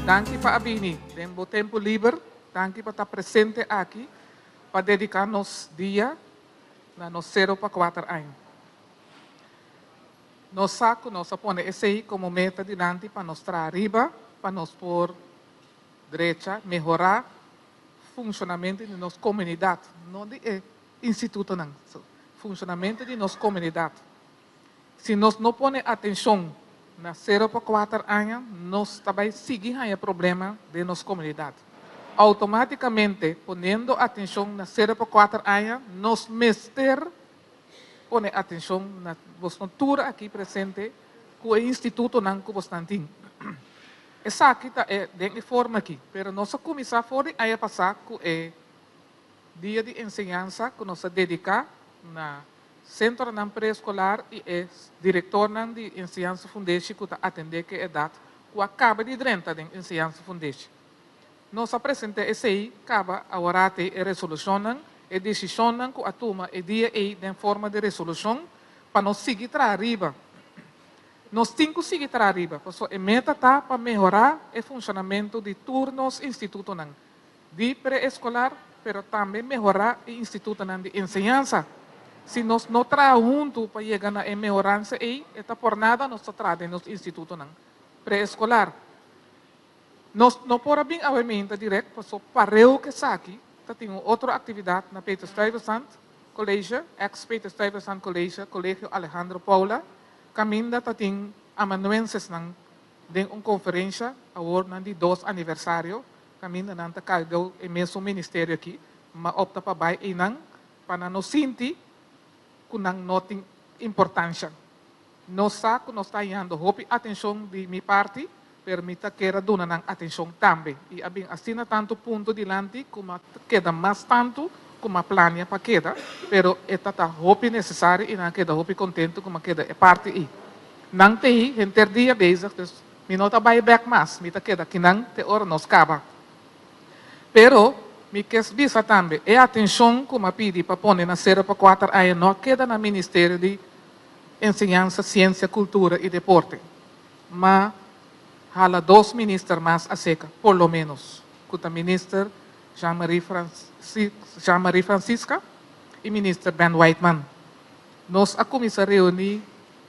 Danki pa a bini den bo tempu liber, danki pa ta presente aki pa dediká nos dia na nos 0 pa 4 aña. Nos sa ku nos a pone esei komo meta dilanti pa nos traha riba, pa nos por drecha, mehorá funshonamentu di nos komunidat, no di e institutonan, funshonamentu di nos komunidat. Si nos no pone atenshon na 0 pa 4 aña, nos ta bai sigui haña problema den nos komunidat. Outomátikamente, poniendo atenshon na 0 pa 4 aña, nos mester pone atenshon na boso tur aki presente ku e institutonan ku boso tin. Esaki ta e den forma aki, pero nos a kuminsá for di aña pasá ku e dia di enseñansa ku nos a dediká na sentronan preeskolar i e direktornan di enseñansa fundeshi ku ta atendé ku edat ku a kaba di drenta den enseñansa fundeshi. Nos a presentá esei kaba awor e resolushonnan, e desishonnan ku a tuma e dia ei den forma di resolushon pa nos sigui traha riba. Nos tin ku sigui traha riba, pasobra e meta ta pa mehorá e funshonamentu di tur nos institutonan di preeskolar, pero tambe mehorá e institutonan di enseñansa. Si nos no traha huntu pa yega na e mehoransa ei, ta por nada nos ta traha den nos institutonan preeskolar. Nos no por bin awe mainta direkt, paso pareu ku esaki, ta tin otro aktividat na Peter Stuyvesant College, ex Peter Stuyvesant College, Kolegio Alejandro Paula, kaminda ta tin amanuensesnan den un konferensia, awor nan di 2 aniversario, kaminda nan ta karga e mesun ministerio aki, m'a opta pa bai einan, pa nan no sinti ku nan no tin importansia. Nos sa ku nos ta hañando hopi atenshon di mi parti, pero mi ta ke duna nan atenshon tambe. I a bin asina tantu punto dilanti, ku m'a keda mas tantu, ku m'a plania pa keda, pero e ta hopi nesesario i nan keda hopi kontentu ku m'a keda e parti ei. Nan t'ei henter dia bezig, dus mi no ta bai back mas, mi ta keda akinan te ora nos kaba. Pero mi ke bisa tambe, e atenshon ku m'a pidi pa pone na 0 pa 4 aña no keda na Ministerio di Enseñansa, Siensia, Kultura i Deporte. M'a hala dos minister mas aserka, por lo menos. Ku ta minister Jean-Marie Francisca i minister Ben Whiteman. Nos a kuminsá reuní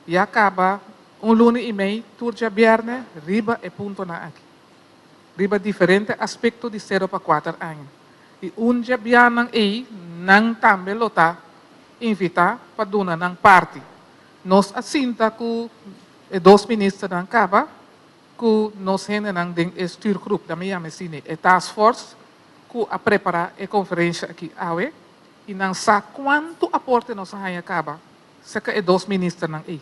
ya kaba un luna i mei, tur djabièrnè, riba e puntonan aki. Riba diferente aspekto di 0 pa 4 aña. I un djabièrnè ei, nan tambe lo ta invitá pa duna nan parti. Nos a sinta ku e dos ministernan kaba, ku nos hendenan den e stuurgroep, laga mi yama asina, e task force, ku a prepará e konferensia aki awe, i nan sa kuantu aporte nos a haña kaba, serka e dos ministernan ei.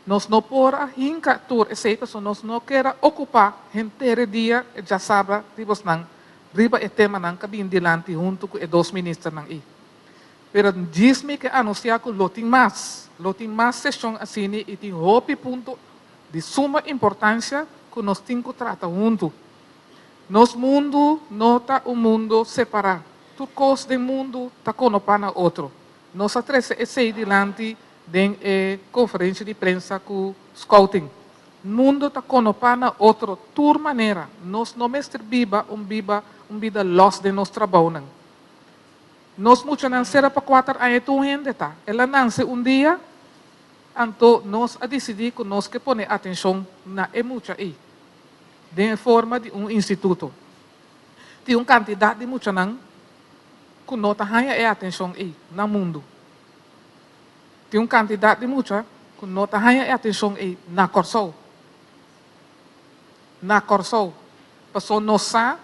Nos no por a hinka tur esei, paso nos no ke okupá henter dia djasabra di bosnan riba e temanan ku a bin dilanti huntu ku e dos ministernan ei. Pero djis mi ke anunsiá ku lo tin mas seshon asina i tin hopi punto di suma importansia ku nos tin ku trata huntu. Nos mundu no ta un mundu separá. Tur kos den mundu ta konopá na otro. Nos a trese esei dilanti den e konferensia di prensa ku scouting. Mundu ta konopá na otro tur manera. Nos no mester biba un bida los den nos trabounan. Nos muchanan 0 pa 4 aña tur hende ta. El a nase un dia, anto nos a disidí ku nos ke pone atenshon na e mucha ei. Den forma di un instituto. Tin un kantidat di muchanan ku no ta haña e atenshon ei na mundu. Tin un kantidat di mucha ku no ta haña e atenshon ei na Kòrsou. Na Kòrsou. Paso nos sa,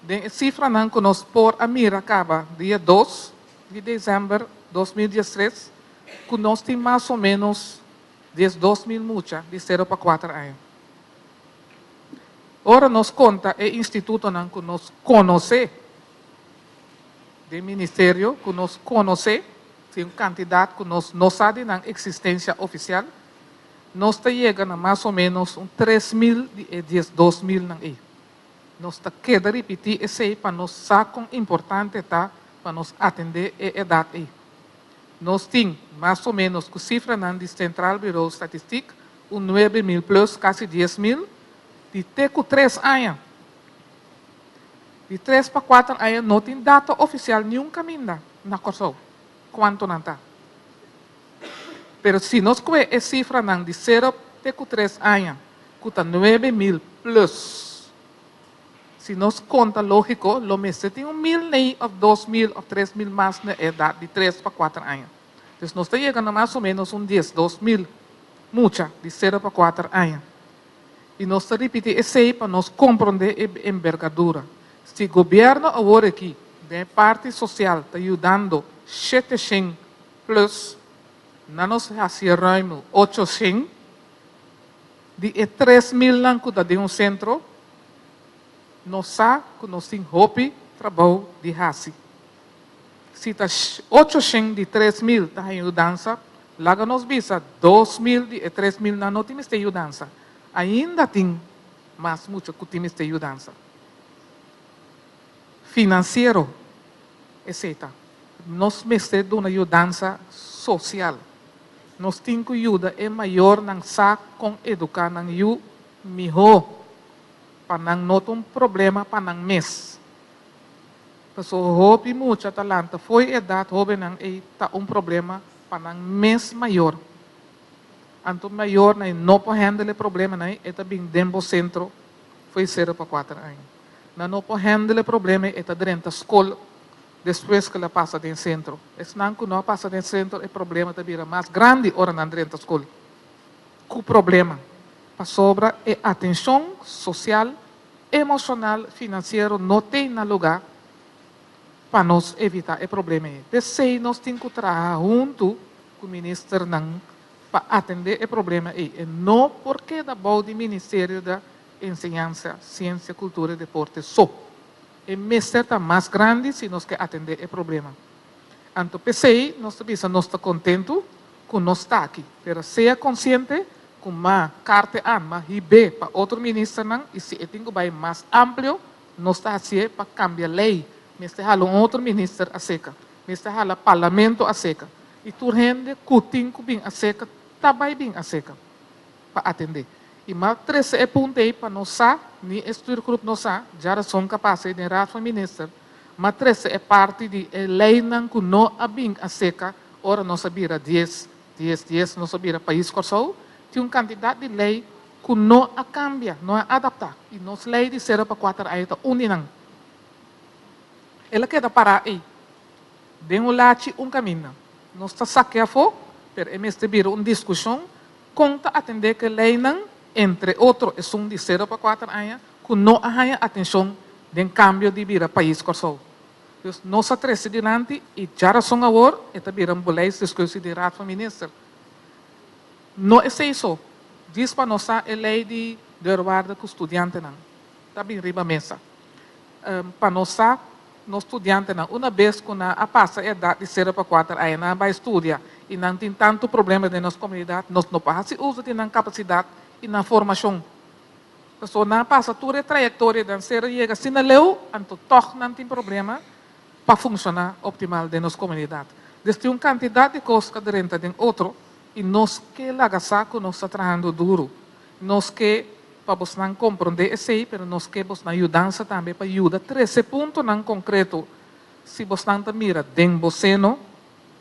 den sifranan ku nos por a mira kaba dia 2 di desèmber 2013, ku nos tin mas o ménos 12 mil mucha di 0 pa 4 aña. Ora nos konta e institutonan ku nos konosé, di ministerio ku nos konosé, tin un kantidat ku nos no sa di nan eksistensia ofisial, nos ta yega na mas o ménos un 3 mil di e 12 mil nan ei. Nos ta keda ripití esei pa nos sa kon importante ta pa nos atendé e edat ei. Nos tin mas o ménos ku sifranan di Centraal Bureau Statistiek un 9 mil plus, kasi 10 mil. Di te ku tres aña. Di tres pa kuater aña no tin dato ofisial niun kaminda na Kòrsou kuantu nan ta. Pero si nos kue e sifranan di sero te ku tres aña ku ta 9000 plus, si nos konta lógiko lo mester tin 1000 nei òf 2000 òf 3000 mas na edat di 3 pa 4 aña. Dus nos ta yega na mas o ménos un 12.000 mucha di 0 pa 4 aña. I nos ta ripití esei pa nos komprondé e envergadura. Si gobièrnu awor aki, di parti sosial, ta yudando 700 plus, na nos hasi ruim 800, di e 3.000 nan ku ta den un sentro, nos sa ku nos tin hopi trabou di hasi. Si ta 800 di 3.000 ta yudansa, laga nos bisa 2.000 di 3.000 nan no tin yudansa. Ainda tin mas mucha ku tin yudansa. Finansiero, etc. Nos mester duna yudansa sosial. Nos tin ku yuda e mayornan sa kon eduká nan yu mihó pa nan no tin problema pa nan mes. Paso hopi mucha ta lanta fo'i edat hóbennan ei ta un problema pa nan mes mayor. Anto mayornan no por handle problemanan e ta bin den bo sentro fo'i 0 pa 4 aña. Nan no por handle problema e ta drenta skol despues ku el a pasa den sentro. Esnan ku no a pasa den sentro e problema ta bira mas grandi ora nan drenta skol. Ku problema. Pasobra e atenshon sosial, emoshonal, finansiero no tin na lugá pa nos evitá e problema. P'esei nos tin ku traha huntu ku ministernan pa atendé e problema ei. I no por keda bou di Ministerio di Enseñansa, Siensia, Kultura i Deporte so. E mester ta mas grandi si nos ke atendé e problema. Anto p'esei nos ta bisa nos ta kontentu ku nos ta aki. Pero sea konsiente ku m'a karta A, m'a B pa otro ministernan i si e tin ku bai mas amplio, nos ta hasié pa kambia lei. Mester hala un otro minister aserka. Mester hala parlamento aserka. I tur hende ku tin ku bin aserka, ta bai bin aserka pa atendé. I m'a trese e punto ei pa nos sa, ni e stuurgroep no sa, djárason ku a pasa den Raad van Minister, m'a trese e parti di e leinan ku no a bin aserka, ora nos a bira 10, 10, 10, nos a bira pais Kòrsou, tin un kantidat di lei ku no a kambia, no a adaptá. I nos lei di 0 pa 4 aña ta un di nan. El a keda pará ei. Den un lachi un kaminda. Nos ta saka afó, pero e mester bira un diskushon kon ta atendé ku leinan, entre otro, esun di 0 pa 4 aña, ku no a haña atenshon den kambio di bira pais Kòrsou. Dus nos a trese dilanti i djárason awor e ta bira un beleidsdiscussie di Raad van Minister. No esei so, djis pa nos sa e lei di deurwaarder ku studiantenan ta bin riba mesa. Pa nos sa, nos studiantenan, unabes ku nan a pasa e edat di 0 pa 4 aña, nan a bai studia i nan tin tantu problema den nos komunidat, nos no por hasi uso di nan kapasidat i nan formashon. Pasobra nan a pasa tur e trayektoria den sero yega asina leu, anto tòg nan tin problema pa funshoná optimal den nos komunidat. Dus tin un kantidat di kos ku a drenta den otro i nos ke laga sa ku nos ta trahando duru. Nos ke pa bosnan komprondé esei, pero nos ke bosnan yudansa tambe pa yuda trese puntonan konkreto si bosnan ta mira den bo seno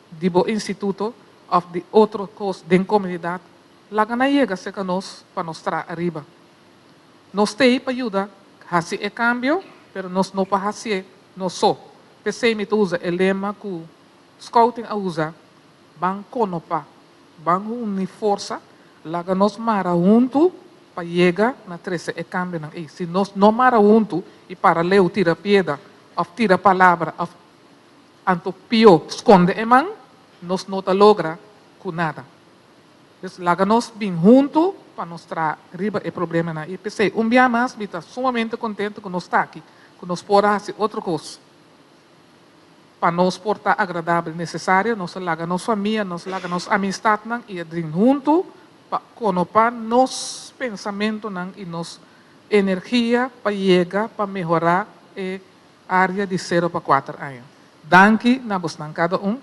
di bo instituto òf di otro kos den komunidat, laga nan yega serka nos pa nos traha ariba. Nos t'ei pa yuda hasi e kambio, pero nos no pa hasié nos so. P'esei mi ta usa e lema ku Scouting a usa, ban konopa, ban uni forsa, laga nos mara huntu pa yega na trese e kambionan ei. Si nos no mara huntu i para leu tira piedra òf tira palabra òf anto pió skonde e man, nos no ta logra ku nada. Dus laga nos bin huntu pa nos traha riba e problemanan. I p'esei un bia mas mi ta sumamente kontentu ku nos ta aki, ku nos por a hasi otro kos pa nos por ta agradabel nesesario, nos a laga nos famia, nos laga nos amistatnan i a drin huntu pa konopá nos pensamentunan i nos energia pa yega pa mehorá e área di 0 pa 4 aña. Danki na bosnan kada un.